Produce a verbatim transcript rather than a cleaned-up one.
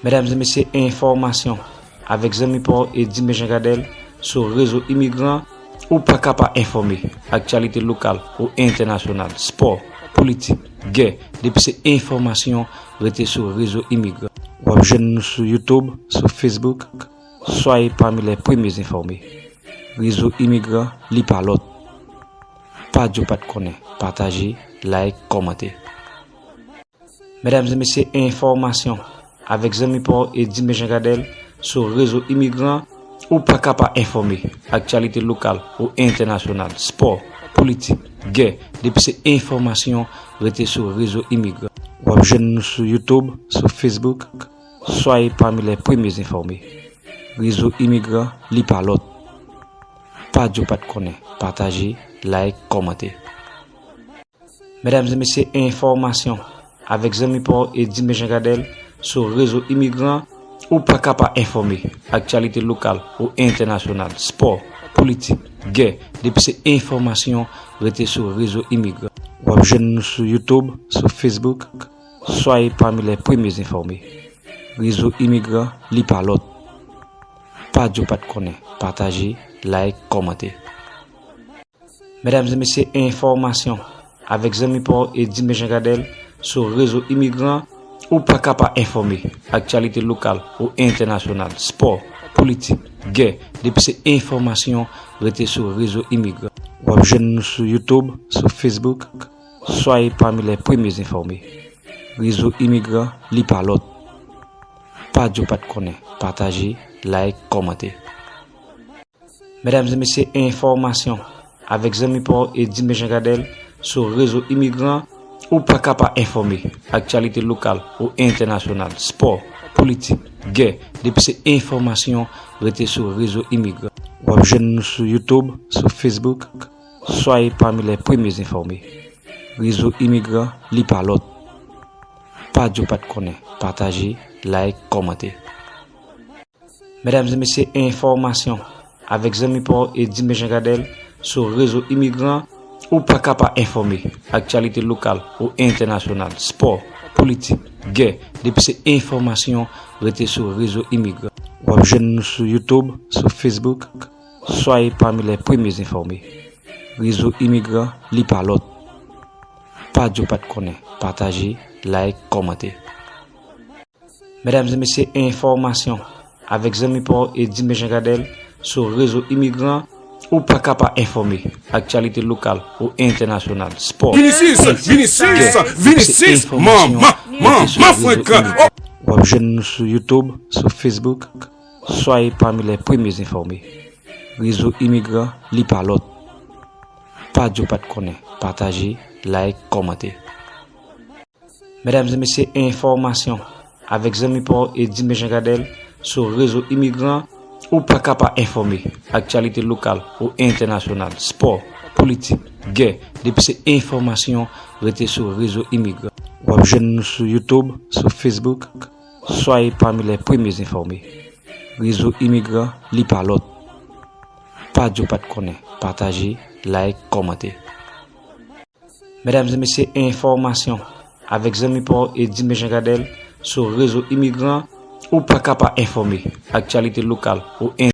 Medam e mesye, enfòmasyon avèk zanmi pa w Eddy Mejan Gadèl sou Rezo Imigran. Ou pa ka pa enfòme. Aktyalite lokal ou entènasyonal, spò, politik, gè, depi se enfòmasyon, rete sou Rezo Imigran. W ap jwenn nou sou YouTube, sou Facebook. Soyez parmi les premiers informés. Rezo Imigran, li pa lòt. Pa di w pa t konnen. Pataje, like, kòmante. Medam e mesye, enfòmasyon avèk zanmi pa w Eddy Mejan Gadèl sou Rezo Imigran. Ou pa ka pa enfòme. Aktyalite lokal ou entènasyonal, spò, politik, gè, depi se enfòmasyon, rete sou Rezo Imigran. W ap jwenn nou sou YouTube, sou Facebook. Soyez parmi les premiers informés. Rezo Imigran, li pa lòt. Pa di w pa t konnen. Pataje, like, kòmante. Medam e mesye, enfòmasyon avèk zanmi pa w Eddy Mejan Gadèl sou Rezo Imigran. Ou pa ka pa enfòme. Aktyalite lokal ou entènasyonal, spò, politik, gè, depi se enfòmasyon, rete sou Rezo Imigran. W ap jwenn nou sou YouTube, sou Facebook. Soyez parmi les premiers informés. Rezo Imigran, li pa lòt. Pa di w pa t konnen. Pataje, like, kòmante. Medam e mesye, enfòmasyon avèk zanmi pa w Eddy Mejan Gadèl sou Rezo Imigran. Ou pa ka pa enfòme. Aktyalite lokal ou entènasyonal, spò, politik, gè, depi se enfòmasyon, rete sou Rezo Imigran. W ap jwenn nou sou YouTube, sou Facebook. Soyez parmi les premiers informés. Rezo Imigran, li pa lòt. Pa di w pa t konnen. Pataje, like, kòmante. Medam e mesye, enfòmasyon avèk zanmi pa w Eddy Mejan Gadèl sou Rezo Imigran. Ou pa ka pa enfòme. Aktyalite lokal ou entènasyonal, spò, politik, gè, depi se enfòmasyon, rete sou Rezo Imigran. W ap jwenn nou sou YouTube, sou Facebook. Soyez parmi les premiers informés. Rezo Imigran, li pa lòt. Pa di w pa t konnen. Pataje, like, kòmante. Medam e mesye, enfòmasyon avèk zanmi pa w Eddy Mejan Gadèl sou Rezo Imigran. Ou pa ka pa enfòme. Aktyalite lokal ou entènasyonal, spò, politik, gè, depi se enfòmasyon, rete sou Rezo Imigran. W ap jwenn nou sou YouTube, sou Facebook. Soyez parmi les premiers informés. Rezo Imigran, li pa lòt. Pa di w pa t konnen. Pataje, like, kòmante. Medam e mesye, enfòmasyon avèk zanmi pa w Eddy Mejan Gadèl sou Rezo Imigran. Ou pa ka pa enfòme. Aktyalite lokal ou entènasyonal, spò, politik, gè, depi se enfòmasyon, rete sou Rezo Imigran. W ap jwenn nou sou YouTube, sou Facebook. Soyez parmi les premiers informés. Rezo Imigran, li pa lòt. Pa di w pa t konnen. Pataje, like, kòmante. Medam e mesye, enfòmasyon avèk zanmi pa w Eddy Mejan Gadèl sou Rezo Imigran. Ou pa ka pa enfòme. Aktyalite lokal ou entènasyonal, spò, politik, gè, depi se enfòmasyon, rete sou Rezo Imigran. W ap jwenn nou sou YouTube, sou Facebook. Soyez parmi les premiers informés. Rezo Imigran, li pa lòt. Pa di w pa t konnen. Pataje, like, kòmante. Medam e mesye, enfòmasyon avèk zanmi pa w Eddy Mejan Gadèl sou Rezo Imigran. Ou pa ka pa enfòme. Aktyalite lokal ou